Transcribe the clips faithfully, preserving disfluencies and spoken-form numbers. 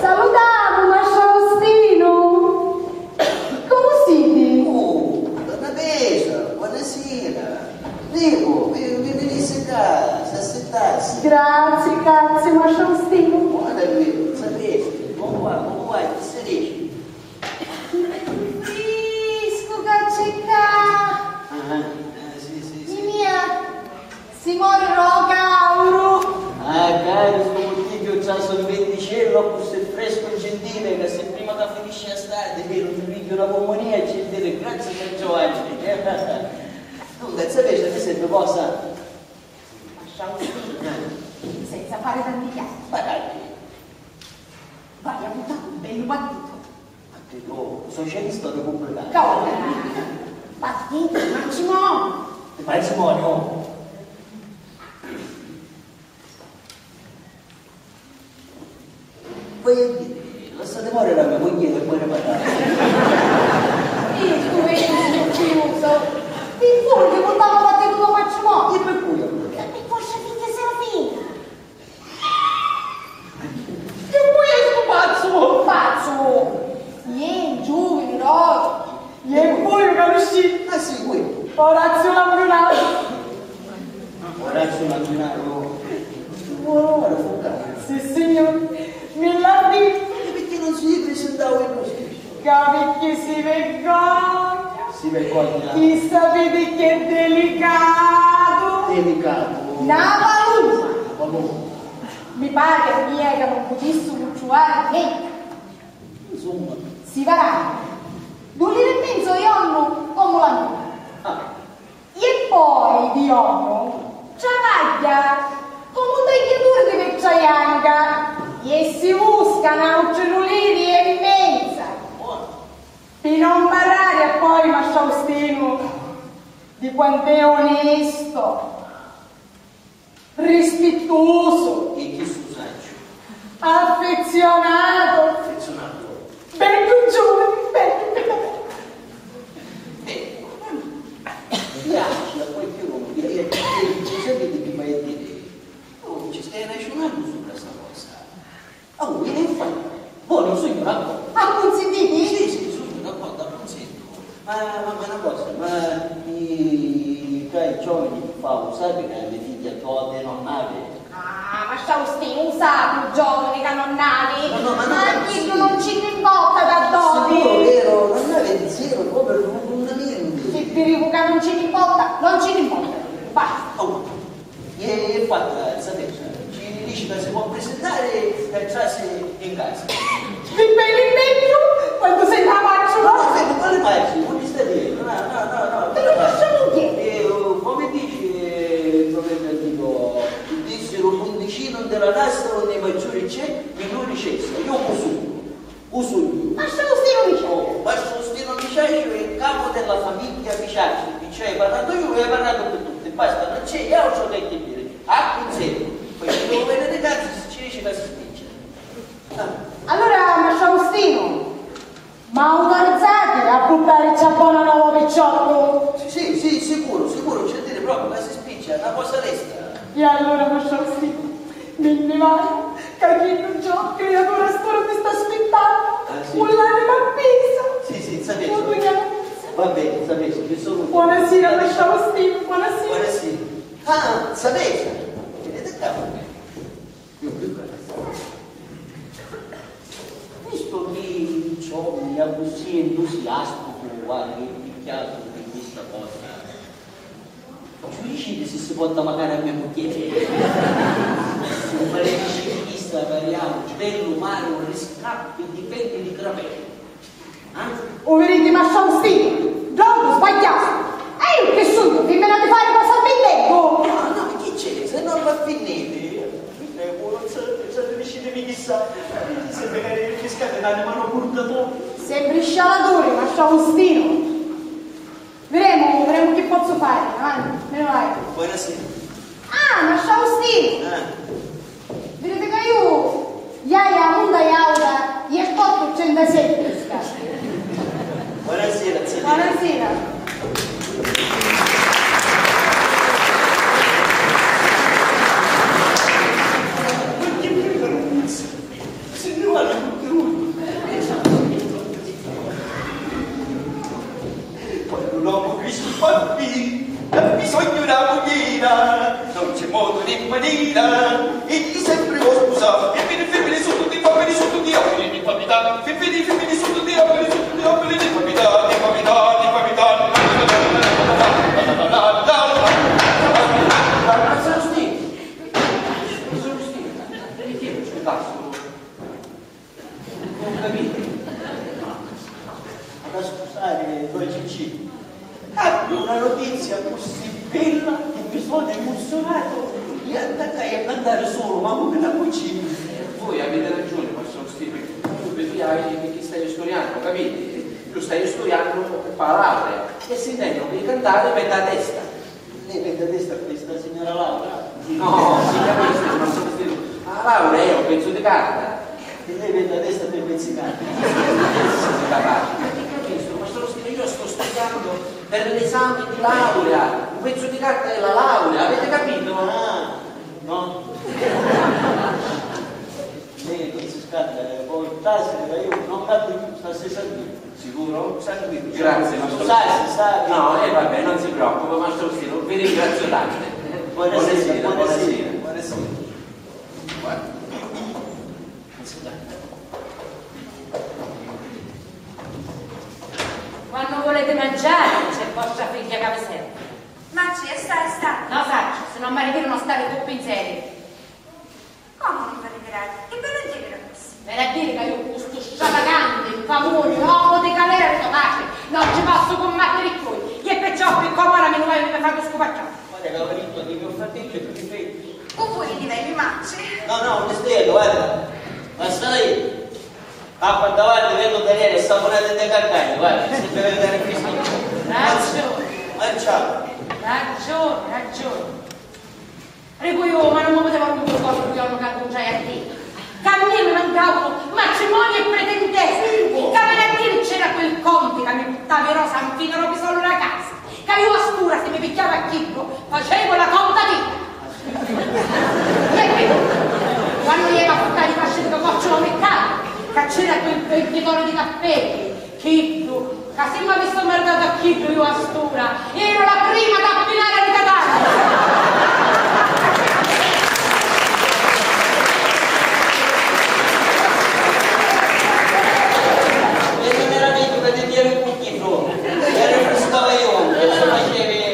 Salutamu, Masciaustinu! Comu siti? Oh, donna Petra, bonasira! Prego, vi, vi vinissi ccà, s'assittassi. Grazie, grazie, Masciaustinu. Bona lui, sapessi, comu va, comu va, chi si dici? Friscu ca c'è ccà! Ah, eh, sì, sì, sì. Mimia, si mori ro cauru! Ah, cari, stu buttigghiu c'ha sul vinticello, accussì frescu e gentile, ca si prima ca finisci a stati, eh, non mi pigghiu la pulmonia, gentile, grazie per Giovanni. Dunque, sapessi, mi sento cosa? Masciaustinu, senza fari tanti chiacchiari. Ma dai. V'haiu vutatu un bellu partito. Ma che, oh, socialista o repubblicano? Cavolo! Partito, matrimonio! Matrimonio? Voglio dire, lasciate morire la mia moglie che poi ne parliamo. Io stu vecchiu schiruso, ti giuro che portava a battere un matrimonio. E per cui? E forse finché Serafina. Che vuoi stu pazzu? Pazzu! Iè, giuvini, no? Iè, voi conosci? Ah, sì, voi. Orazio Lambrunaro. Orazio Lambrunaro? Ora, ora, fu caro. Sì, signor. Mi l'ha detto. E perché non si presentava in così? Ca picchì si vergogna. Si vergogna. Chi sapiti chi è delicato. Delicato. Na palumma. Na palumma. Mi pari a mia ca non putissi mucciuari nenti. Insomma. Si varà. Dui liri e menzu o jornu comu la mia. Ah. E poi, di jornu, travagghia comu un tagghiaturi di petra janca e si vusca n'autri dui liri e menza. Pi non parrari e poi, Masciaustinu, di quant'è onesto, rispittusu. E chi su sacciu? Affezionato. Affezionato. Beddu giuvani, beddu, beddu, beddu. Ecco, mi piace a qualcuno, mi piace, sapete chi mi hai detto? Oh, ci stai ragionando sopra sta cosa? Oh, mi ne fai. Voi non sugnu d'accordu. Accunzintiti? Sì, sì, sugnu d'accordu, accunzintu. Ma, ma, ma na cosa, ma i, ca i giovani chi fa, u sapi ca me figghia doti non havi? Ah, Masciaustinu, u sapi u giovani ca non havi? No, no, ma no, ma a chiddu non ci n'impotta da doti. Sicuro, vero, non havi zero, proprio non, non niente. Si ti dicu ca non ci n'impotta, non ci n'impotta. Basta. Oh. E, e fatta, sapete, ci dici ca si può presentare e trasi in casa. Di belli in meglio quando sei la faccio. No, no, senti, quale faccio? Non mi sta dire. No, no, no, no. Te lo faccio anche. Eh, oh, come dice il proverbio antico, dissero un vicino della nasta, ogni maggiore c'è, minore c'è. Io così. U sugnu. Masciaustinu Miciasciu. Oh, Masciaustinu Miciasciu è il capo della famiglia Miciasciu, perciò hai parlato io e hai parlato per tutti, basta, non c'è altro che dire. Accunzenti, poi ci devo bene di cazzo se ci dici la si spiccia. Ah. Allora, Masciaustinu, m'autorizati a buttarici a bona nova, picciottu? Sì, sì, sì, sicuro, sicuro, c'è dire proprio, la si spiccia, è una cosa lesta. E allora, Masciaustinu, mi nni vaiu, ca chiddu già criatura stura mi sta aspittannu, ah, sì, cu l'anima appisa. Sì, sì, sapete. Va bene, sapete, ci sono. Buonasera, Masciaustinu, buonasera. Buonasera. Ah, sapete, vedete qua. Vistu chi ciò mi accussì entusiasticu, guarda, che picchiatu di questa cosa. Giudiciti si si porta macari a me mugghieri. Si un pareggio ciclista pariamo, bellu mare, un riscatto, dipende di crapelli. Eh? U viditi, Masciaustinu? Ddocu sbagghiasti! E iu chi sugnu, fimmina di fari cosa al bindellu? No, no, chi c'è? Se non va a finire, eh, non sa-, non sa-, riuscitemi chissà, se magari riscate l'anima a un purgatore. Sembri scialaturi, Masciaustinu. Viremu, viremu chi pozzu fari, avanti, me ne vai. Buonasera. Ah, Masciaustinu! Eh. Viditi ca iu iaiu a Munta Jauta e portu trentasei frisca. Buonasera, zia. Buonasera. Ma che preferenza? Se ne va la Manina, iddi sempri vo' spusà. Fimmini, fimmini su tutti, fammini su tutti, obbili di famità. Fimmini, fimmini su tutti, obbili su tutti, obbili di famità, di famità, di famità. Mazzaro Steve! Mazzaro Steve! Perché non ci passa? Non capite? Ma da scusare, don Ciccì, appi una notizia così bella che mi sono emozionato e attaccai a cantare solo, ma come una vocina. Voi avete ragione, mazzaro Steve, perché tu vi fiai di chi stai studiando, capite? Tu stai studiando per la laurea e sentendo di cantare per la testa. Lei vende a destra questa signora Laura? No, si capisce, ma sono stilo. Ah, Laura è un pezzo di carta. E lei vende a destra per pezzi di carta. Sì, capace. Ma ti capisco, ma sono stilo, io sto studiando per l'esame di laurea. Un pezzo di carta è la laurea, avete capito? Ah, no. Lei non si scalda, eh, poi stasera io non canto più, stasera. Sicuro? Sanguino. Grazie, ma scusate, sa. No, eh, vabbè, non si preoccupa, mastro Stino, vi ringrazio tanto. Buonasera, buonasera, buonasera. Buonasera. Quannu vuliti manciari, c'è vostra figghia ca vi servi. Ma ci è sta, è sta. No sacciu, si no mi ritiro non stari ccu pinzeri. Comu nun vi ritirati? Chi veni a diri d'accussì? Veni a diri ca iu cu stu stravaganti, infamuni, omu di calera di to patri, non ci possu cummattiri cchiui, e perciò pi com'ora mi nu vaiu mi fatu scupacchiari. Guarda ca avìa dittu a di mio fratellu e tu ti fedi. U vuli di me, mi manci? No, no, un mistieru, guarda. Basta lei. Acqua davanti, vengo da lei, e saponati di caccagna, guarda, se deve andare in festa. Ragione. Manciamo. Ragione, ragione. Ricu iu, ma non mi puteva rumpiri u coddu u jornu ca accunciai a diri ca a mia mi mancavanu matrimoniu e pretendenti, ca veni a diri c'era quel conti ca mi purtavi rosa nfinu ropisollu dâ casa, ca iu a st'ura si mi pigghiava a chiddu facevu la conta tia. E quindi, quannu jeva a furtari i fasci di Cococciu lo Miccaru, ca c'era quel venditore di cappelli, chiddu, ca si m'avissi marcatu a chiddu iu a st'ura, era la prima tappinara di Catania! E non era meglio che ti tieni un pochino? Era fresco io, che se facevi.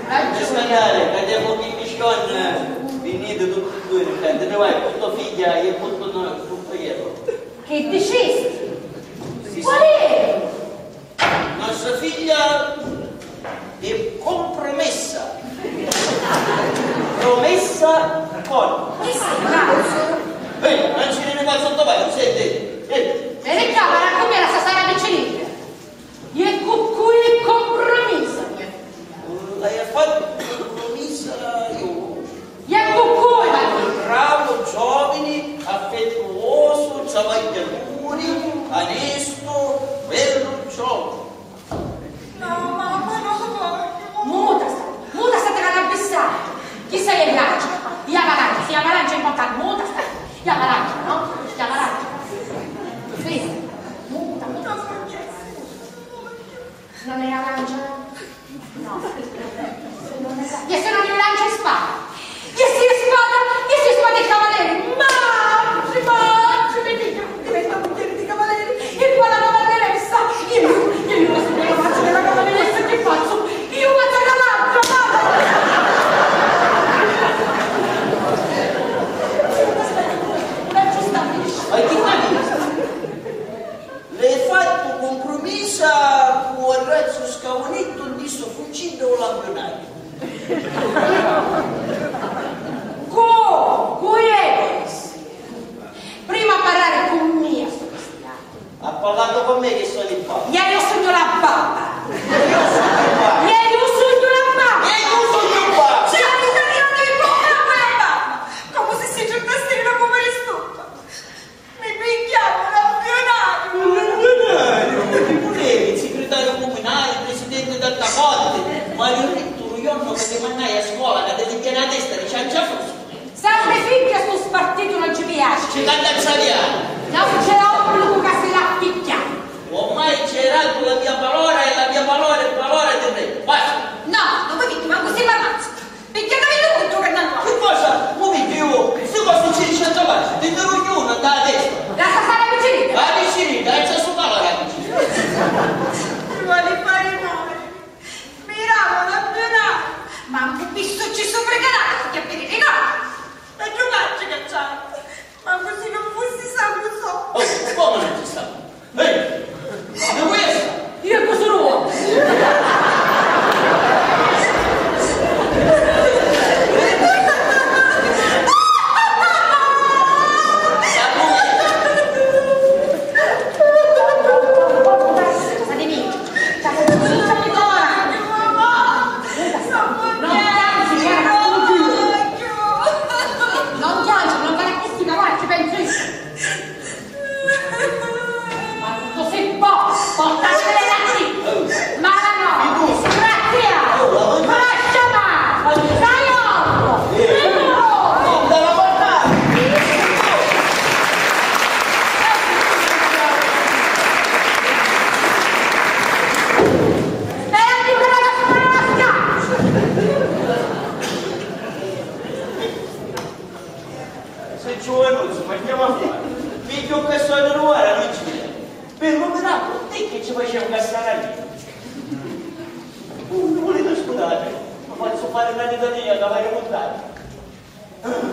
Lascia andare, che abbiamo quindici anni, finito tutti e due, ne vai, tutto figlia e tutto noi, tutto io. Chi dicisti? Sì, sì. Qual è? Nostra figlia è compromessa. Promessa con. Chi si pazzu? Eh, non ci ne va sotto mano, senti. Eh. Vedi qua, guarda come la sa Sara piccinina. E cu cui è compromessa mia figlia? L'hai fatto compromessa io? E cu cui, ma chi? Bravo, giovane, affettuoso, travagliatore, onesto, bello, giovane. No, mamma, no, voglio. Muta sta, muta sta ti vannu a bissari. Chi sai e lancia? Ia va lancia, sì, ia va lancia è importante, muta sta. Ia va lancia, no? Ia va lancia. Sì, muta, muta sta. Non è arancia? No. Non è arancia. E se non è arancia è spada? E se è spada? E se è spada è cavaliere? Mangi, mangi, mi dico, diventa mugghieri di cavalieri. E poi la cavaleressa, io, io, io sono la faccia della cavaleressa, che faccio? Io vado a cavallo, vado! Una giusta finisce. Ma che fai? L'hai fattu comprumisa cu arrazzu scavunittu di stu fucciddu o lampionariu? Cu? Cu è? Prima parrari cu mia stu cristianu. Ha parlato con me che sono il babbo. Ieri io sugnu la babba. Io sono il babbo. Ieri io sugnu la babba. Ieri io sugnu il babbo. C'è la vita di babbo e babba. Come se si cercasse di non muovere stuppa. Mi pigghiavu un lampionariu! Un lampionariu? Chi vulevi? Il segretario comunale, il presidente della corte? Ma io ho detto un giorno che ti mandai a scuola che ti piena la testa di cianciafusco. Sempre figghia stu spartitu non ci piaci. Ci canta il saviano. Non c'è obbligu ca si l'ha picchiatu. Ormai c'era la mia parola e la mia parola è parola di re. Basta. No, non vi picchiu mancu si m'ammazzu. Picchiatavi lu cu ddu cannanu Una litania ca v'haiu cuntari.